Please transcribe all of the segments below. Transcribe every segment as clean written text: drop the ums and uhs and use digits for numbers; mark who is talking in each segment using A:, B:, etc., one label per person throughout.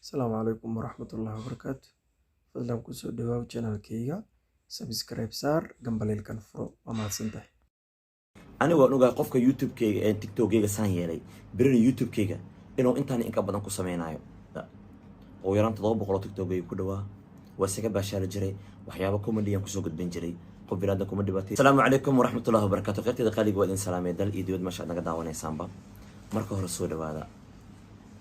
A: Asalaamu calaykum waraxmatullaahi wabarakaatu. Fadlan kusoo dhawaaw channelkayga, subscribe saar, gambaleelkan furo. Waa mahadsantahay.
B: Aniga waan ogahay qofka YouTube-keyga ee TikTok-keyga saan yeelay, berina YouTube-keyga inuu intaan inka badan ku sameynayo. Ugu yaraan 700 oo TikTok-keyga ku dhawaa waa isaga baashaali jiray, waxyaabo comedy aan kusoo gudbin jiray, qof bilaadan kuma dhibaatay. Asalaamu calaykum waraxmatullahi wabarakaatu. Kheyrteeda qaaliga, waa idin salaamay dal iyo dibad meesha aad naga daawanaysaanba. Marka hore soo dhawaada.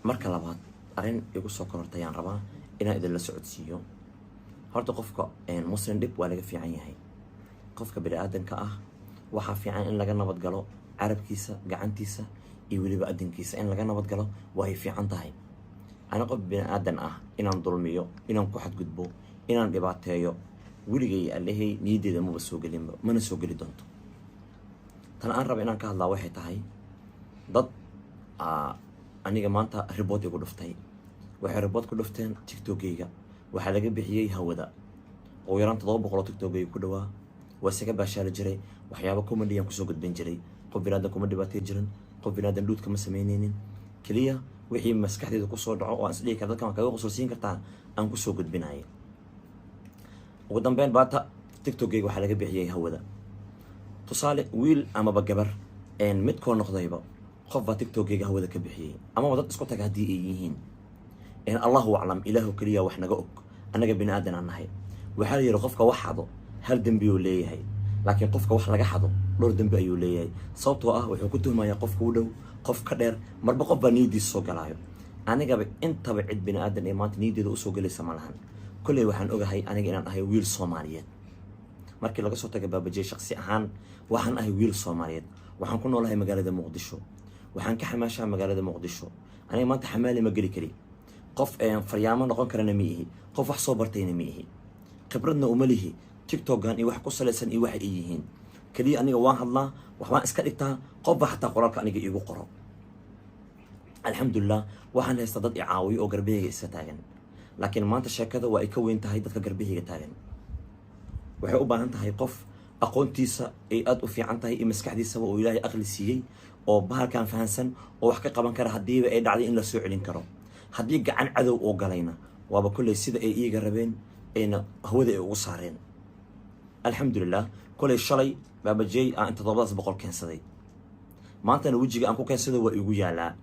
B: Marka labaad, arrin igu soo korortay ayaan rabaa inaan idinla socodsiiyo. Horta qofka muslim dhib waa laga fiican yahay. Qofka bini-aadanka ah waxaa fiican in laga nabad galo carabkiisa, gacantiisa iyo weliba adinkiisa. In laga nabad galo waa ay fiican tahay. Ani qof bini-aadan ah inaan dulmiyo, inaan ku xadgudbo, inaan dhibaateeyo, weligay allehey niyaddeeda maba soo gelinba, mana soo geli doonto. Tan aan raba inaan ka hadlaa waxay tahay dad aniga maanta report igu dhuftay. Waxay report ku dhufteen TikTokeyga. Waxaa laga bixiyey hawada ugu yaraan 700 oo TikTokeyga ku dhawaa. Waa isaga baashaali jiray, waxyaabo comedy aan kusoo gudbin jiray, qof binaadan kuma dhibaatay jirin, qof binaadan dhuud kama sameyneynin. Keliya wixii maskaxdeeda kusoo dhaco oo aan isdhihi kara dadkan waa kaga qosolsiin kartaa aan kusoo gudbinaya. Ugu dambeyn baata TikTokeyga waxaa laga bixiyey hawada. Tusaale, wiil amaba gabar midkoo noqdayba, qof baa TikTokeyga hawada ka bixiyey, amaba dad isku taga haddii ay yihiin, Allahu aclam, Ilaahu keliya wax naga og. Annaga bini aadan aan nahay. Waxaa la yidhi qofka wax xado hal dembi uu leeyahay, laakiin qofka wax laga xado dhowr dembi ayuu leeyahay, sababtoo ah wuxuu ku tuhmayaa qofka u dhow, qof ka dheer, marba qof baa niyadiisa soo galaayo. Anigaba intaba cid bini aadan ee maanta niyaddeeda usoo gelaysa ma lahan. Kolley waxaan ogahay aniga inaan ahay wiil Soomaaliyeed. Markii laga soo taga Baabajey, shaqsi ahaan waxaan ahay wiil Soomaaliyeed. Waxaan ku noolahay magaalada Muqdisho, waxaan ka xamaashaa magaalada Muqdisho. Aniga maanta xamaali ma geli kari, qof faryaamo noqon karana ma ihi, qof wax soo bartayna ma ihi, khibradna uma lihi TikTokan iyo wax ku salaysan iyo waxa ay yihiin. Keliya aniga waan hadlaa, waxbaan iska dhigtaa, qofba xataa qoraalka aniga iigu qoro. Alxamdulilah, waxaan haystaa dad i caawiyo oo garbahayga iska taagan. Laakiin maanta sheekada waa ay ka weyn tahay dadka garbahayga taagan. Waxay u baahan tahay qof aqoontiisa ay aada u fiican tahay iyo maskaxdiisaba oo Ilaahay aqli siiyey oo bahalkan fahansan oo wax ka qaban kara haddiiba ay dhacday in la soo celin karo. Haddii gacan cadow oo galayna, waaba kolley sida ay iiga rabeen ayna hawada ay ugu saareen. Alxamdulilah, kolley shalay Baabajey aan 700 keensaday, maantana wejiga aan ku keensaday waa igu yaalaa.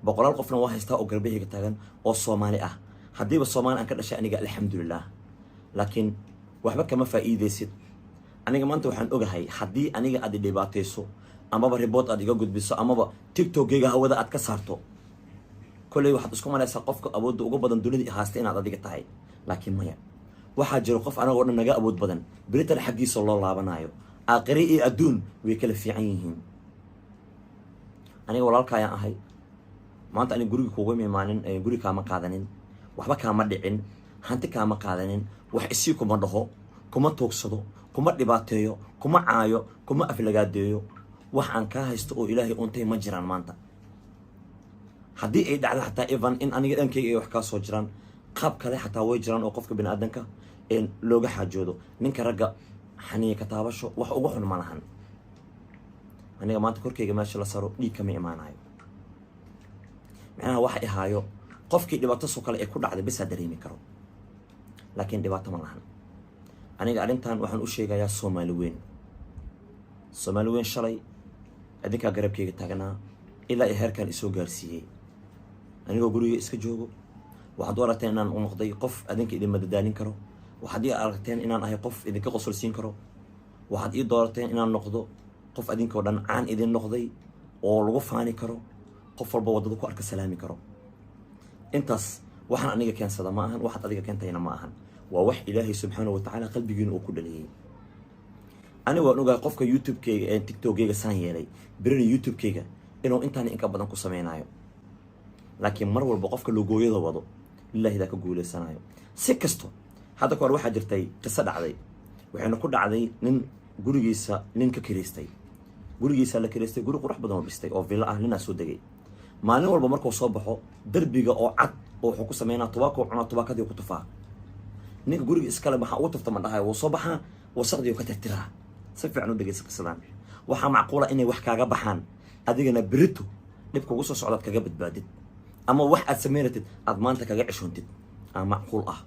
B: Boqolaal qofna waa haystaa oo garbahayga taagan oo Soomaali ah. Haddiiba Soomaali aan ka dhashay aniga, alxamdulilah, laakiin waxba kama faa'iidaysid. Aniga maanta waxaan ogahay haddii aniga aad i dhibaatayso, amaba report aad iga gudbiso, amaba TikTokgayga hawada aad ka saarto, kolley waxaad isku malaysaa qofka awoodda ugu badan dunida haasta inaad adiga tahay. Laakiin maya, waxaa jiro qof anagoo dhan naga awood badan, beritan xaggiisa loo laabanayo. Aakhire iyo adduun way kala fiican yihiin. Aniga walaalka ayaan ahay. Maanta aniga guriga kuugama imaanin, guri kaama qaadanin, waxba kaama dhicin, hanti kaama qaadanin, wax isii kuma dhaho, kuma tuugsado, kuma dhibaateeyo, kuma caayo, kuma aflagaadeeyo. Wax aan kaa haysto oo Ilaahay untay ma jiraan. Maanta haddii ay dhacdo xataa even in aniga dhankayga ay wax kaa soo jiraan, qaab kale xataa way jiraan oo qofka bini aadanka looga xaajoodo. Ninka ragga xaniya ka taabasho wax ugu xun ma lahan. Aniga maanta korkayga meesha la saro dhiig kama imaanayo. Macnaha waxa ihaayo qofkii dhibaato soo kale ee ku dhacday bisaa dareemi karo, laakiin dhibaato ma lahan. Aniga arrintan waxaan u sheegayaa Soomaali weyn. Soomaali weyn, shalay adinkaa garabkayga taagnaa ilaa iyo heerkan isoo gaarsiiyey. Anigoo guriga iska joogo, waxaad u aragteen inaan noqday qof adinka idin madadaalin karo. Waxaad ii aragteen inaan ahay qof idinka qosolsiin karo. Waxaad ii doorateen inaan noqdo qof adinkoo dhan caan idin noqday oo lagu faani karo, qof walba waddada ku arka salaami karo. Intaas waxaan aniga keensada ma ahan, waxaad adiga keentayna ma ahan. Waa wax Ilaahay subxaanahu watacaala qalbigiina uu ku dhaliyey. Aniga waan ogahay qofka YouTube-keyga ee TikTok-keyga saan yeelay, berina YouTube-keyga inuu intaan inka badan ku sameynaayo. Laakiin mar walba qofka logooyada wado lillahidaa ka guuleysanayo. Si kasto, hadda ka hor waxaa jirtay qiso dhacday. Waxayna ku dhacday nin gurigiisa nin ka kiraystay. Gurigiisa la kiraystay, guri qurux badan oo dhistay oo villa ah ninaa soo degay. Maalin walba markuu soo baxo, derbiga oo cad oo wuxuu ku sameynaa tubaako, cunaa, tubaakadii ku tufaa. Ninka guriga iskale maxaa ugu tufta ma dhahayo. Wuu soo baxaa, wasaqdii ka tirtiraa. Si fiican u dhegeysa qisadan. Waxaa macquula inay wax kaaga baxaan, adigana berito dhib kugu soo socdaad kaga badbaadid. Ama wax aad samayn ratid aad maanta kaga ceshoontid aa macquul ah.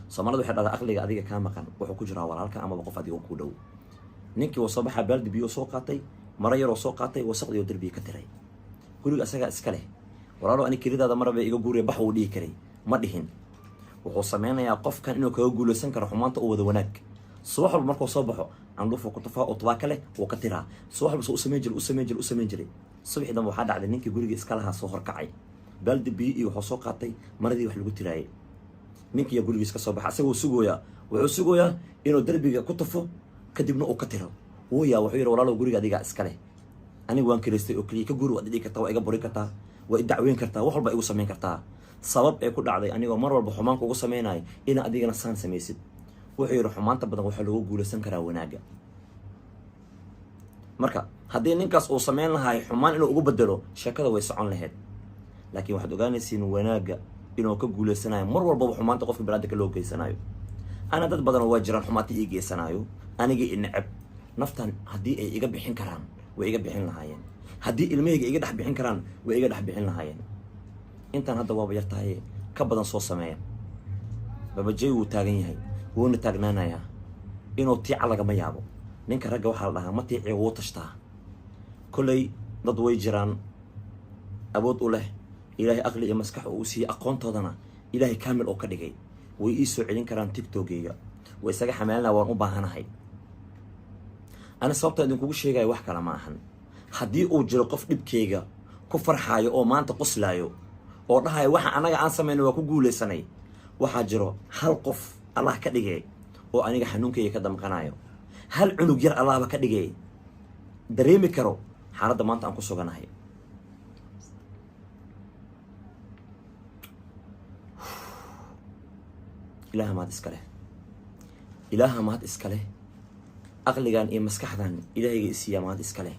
B: Soomaalida waxay dhahdaa, aqliga adiga kaa maqan wuxuu ku jiraa walaalka amaba qof adiga ku dhow. Ninkii wuu soo baxaa, baaldi biyo soo qaatay, maro yaroo soo qaatay, wasaqdii oo derbiga ka tiray. Guriga asagaa iska leh. "Walaalo, ani kelidaada maraba iga guuriya, bax," wuu dhihi karay. Ma dhihin. Wuxuu sameynayaa qofkan inuu kaga guulaysan karo xumaanta u wada wanaag. Subax walba markuu soo baxo, candhuufuu ku tufaa oo tubaaka leh wuu ka tiraa. Subax walba soo u samayn jiray, u samayn jiray, u samayn jiray. Subaxii dambe waxaa dhacday, ninkii guriga iska lahaa soo horkacay, baaldi biyo iyo wuxuu soo qaatay maradii wax lagu tiraayay. Ninkiiyaa gurigiis ka soo baxa, asagoo sugooyaa, wuxuu sugooyaa inuu derbiga ku tufo, kadibna uu ka tiro. Wuu yaa, wuxuu yidhi, "Walaalow, guriga adigaa iska leh, aniga waan kiraystay oo keliya. Ka guri waad idhigi kartaa, waa iga buri kartaa, waa i dacweyn kartaa, wax walba igu samayn kartaa. Sabab ee ku dhacday anigoo mar walba xumaan kugu samaynayo ina adigana saan samaysid?" Wuxuu yidhi, "Xumaanta badan waxaa lagu guulaysan karaa wanaagga." Marka haddii ninkaas uu samayn lahaay xumaan inuu ugu bedelo, sheekada way socon lahayd. Laakiin waxaad ogaanaysiin wanaagga inuu ka guulaysanayo mar walbaba xumaanta qofka biniadamka loo geysanayo. Ana dad badanoo waa jiraan xumaanta ii geysanayo, aniga i neceb. Naftan haddii ay iga bixin karaan, way iga bixin lahaayeen. Haddii ilmahayga iga dhex bixin karaan, way iga dhex bixin lahaayeen. Intaan hadda waaba yar tahay, ka badan soo sameeya. Babajey wuu taagan yahay, wuuna taagnaanayaa. Inuu tiica lagama yaabo. Ninka ragga waxaa la dhahaa ma tiiciya, wuu tashtaa. Kolley dad way jiraan awood u leh, Ilaahay aqli iyo maskax uu siiyey, aqoontoodana Ilaahay kaamil oo ka dhigay. Way ii soo celin karaan TikTokeyga, way isaga xamaalina. Waan u baahanahay ani. Sababta idinkugu sheegayo wax kale ma ahan. Haddii uu jiro qof dhibkeyga ku farxaayo oo maanta qoslaayo oo dhahayo, "Waxa anaga aan samayno waa ku guulaysanay," waxaa jiro hal qof, Allah ka dhigay, oo aniga xanuunkayga ka damqanayo, hal cunug yar Allahba ka dhigay, dareemi karo xaaladda maanta aan ku suganahay. Ilaaha mahad iska leh, Ilaaha mahad iska leh. Aqligan iyo maskaxdan Ilaahayga isiiyaa mahad iska leh.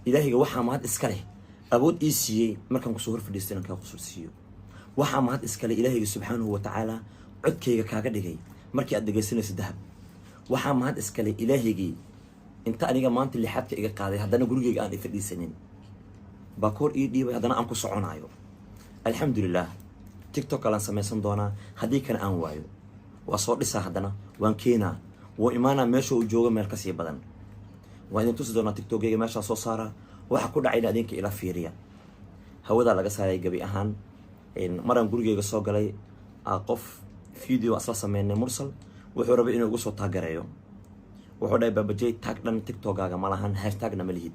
B: Ilaahayga waxaa mahad iska leh awood ii siiyey markaan kusoo hor fadhiisto inaan kaa qusul siiyo. Waxaa mahad iskale Ilaahayga subxaanahu wa tacaala codkayga kaaga dhigay markii aad dhegaysanayso dahab. Waxaa mahad iskale Ilaahaygii inta aniga maanta lixaadka iga qaaday, haddana gurigayga aan ifadhiisanin, baakoor ii dhiibay, haddana aan ku soconaayo. Alxamdulilah. TikTok kalaan samaysan doonaa. Haddii kana aan waayo, waa soo dhisaa, haddana waan keenaa, wuu imaanaa. Meesha uu joogo meel kasii badan waan idin tusi doonaa. TikTokeyga meeshaa soo saaraa. Waxa ku dhacayna adinka ila fiiriya. Hawadaa laga saaray gebi ahaan. Maraan gurigeyga soo galay, qof video asla sameynay, Mursal, wuxuu rabay inuu igu soo taagereeyo. Wuxuu dhahay, "Baabajey, tag dhan TikTokaaga ma lahan, hashtagna ma lihid,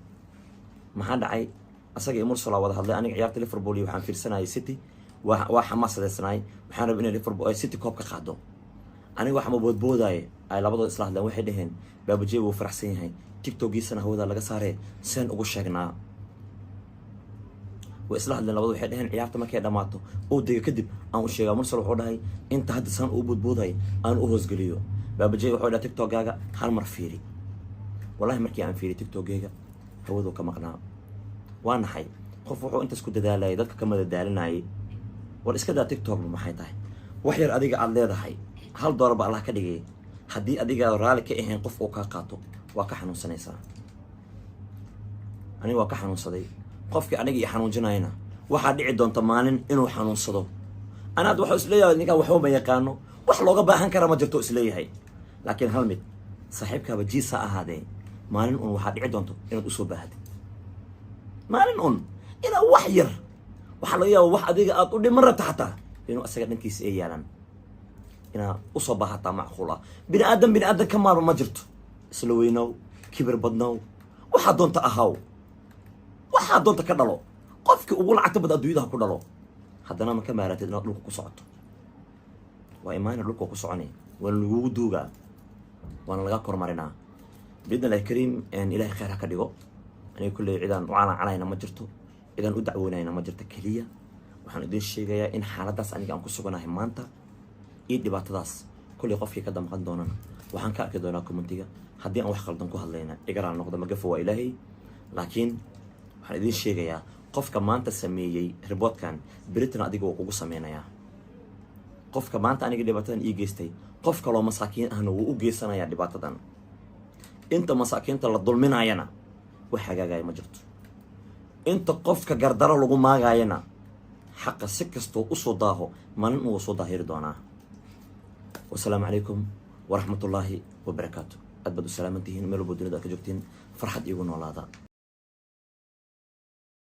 B: maxaa dhacay?" Asaga iyo Mursal aa wada hadlay. Aniga ciyaarta Liverpool iyo waxaan fiirsanayay City, waa xamaasadeysnaay. Waxaan rabay inay Liverpool ay City koob ka qaado. Aniga waxama boodboodaaye ay labadood isla hadleen. Waxay dhaheen, "Baabajey wuu faraxsan yahay, TikTokiisana hawada laga saaree, seen ugu sheegnaa?" Way isla hadleen labada. Waxay dhaheen, "Ciyaarta markay dhammaato oo dega kadib aan u sheegaa." Mursal wuxuu dhahay, "Inta hadda saan uu boodbooday aan u hoosgeliyo." Baabajey wuxuu dhahay, "TikTokaaga hal mar fiiri." Wallahi markii aan fiiriy, TikTokeyga hawaduu ka maqnaa. Waa naxay. Qof wuxuu intaas ku dadaalayay, dadka ka madadaalinayay. War iska daa TikTokba, maxay tahay wax yar adiga aada leedahay? $1 ba Allah ka dhigay. Haddii adiga raalli ka ahayn qof uu kaa qaato, waa ka xanuunsanaysaa. Aniga waa ka xanuunsaday. Qofkii aniga i xanuunjinayana waxaa dhici doonta maalin inuu xanuunsado. Ana hadda waxuu isleeyahay, ninkaan waxba ma yaqaano, wax looga baahan kara ma jirto isleeyahay. Laakiin hal mid, saaxiibkaaba jiisa ahaadee, maalin un waxaa dhici doonto inaad usoo baahatid. Maalin un inaa wax yar, waxaa laga yaaba wax adiga aad u dhiman rabta xataa inuu asaga dhankiisa ay yaalaan, inaad usoo baahataa macquul ah. Bini aadam bini aadam ka maarma ma jirto. Isla weynow, kibir badnow, waxaa doonta ahaw, waxaa doonta ka dhalo, qofkii ugu lacagta bad adduunyada ha ku dhalo, haddana ma ka maaratid inaad dhulka ku socoto. Waa imaana dhulka ku soconay, waana lagugu duugaa, waana laga kormarinaa biidn Illahi kariim. Ilahay khayr ha ka dhigo. Aniga kulley cidaan u calaacalayna ma jirto, cidaan u dacwoonayna ma jirto. Keliya waxaan idin sheegayaa in xaaladdaas aniga aan ku suganahay maanta iyo dhibaatadaas, kulley qofkii ka damqan doonana waxaan ka arki doonaa commentiga. Haddii aan wax qaldan ku hadlayna, igaraal noqdo. Magafo waa Ilaahay. Laakiin waxaan idin sheegayaa, qofka maanta sameeyey reportkan, britain adiga wuu kugu sameynayaa. Qofka maanta aniga dhibaatadan ii geystay, qof kaloo masaakiin ahna wuu u geysanayaa dhibaatadan. Inta masaakiinta la dulminayana, wax hagaagaya ma jirto. Inta qofka gardaro lagu maagaayana Xaqa si kastoo usoo daaho, maalin uu soo daahiri doonaa. Wasalaamu calaykum waraxmatullaahi wabarakaatu. Aad baad u salaaman tihiin meel walbo dunida aad ka joogtiin. Farxad iigu noolaada.